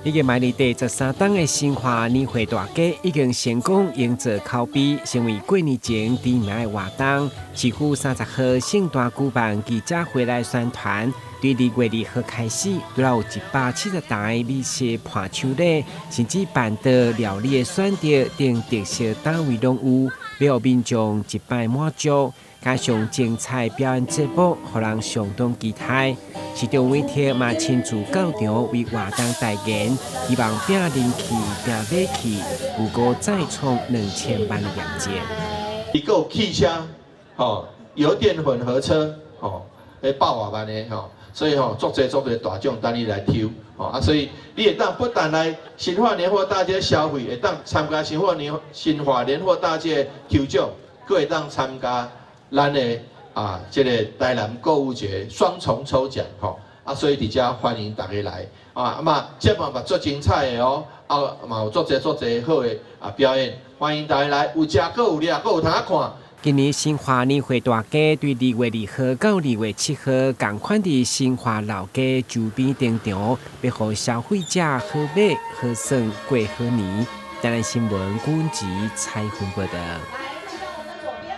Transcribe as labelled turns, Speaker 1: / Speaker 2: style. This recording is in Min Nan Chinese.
Speaker 1: 已經邁入第13冬的新華年貨大街已經成功營造口碑，成為過年前知名的活動。市府30號盛大舉辦記者會來宣傳，對2月2號開始，除了有170台美食伴手禮，甚至辦桌料理的選擇等特色攤位攏有，欲予民眾一擺滿足。加上精彩表演節目，予人相當期待。市長韋特嘛親自到場為活動代言，希望拼人氣、拼買氣，預估再創2000萬的業績。
Speaker 2: 伊閣有汽車，吼，油電混合車，吼，100外萬的吼，所以吼，足濟足濟大獎等你來抽，吼啊，所以你會當不但來新化年貨大街消費，會當參加新化年貨大街抽獎，閣會當參加咱的啊，這個台南購物節雙重抽獎，吼啊，所以佇遮歡迎大家來啊，嘛節目嘛足精彩的哦，啊嘛有足濟足濟好的啊表演，歡迎大家來，有食閣有掠，閣有通看。
Speaker 1: 今年新華年貨大街對2月2號到2月7號，仝款佇新華老街周邊登場，欲予消費者好買好耍過好年。台南新聞古文吉采訪報導。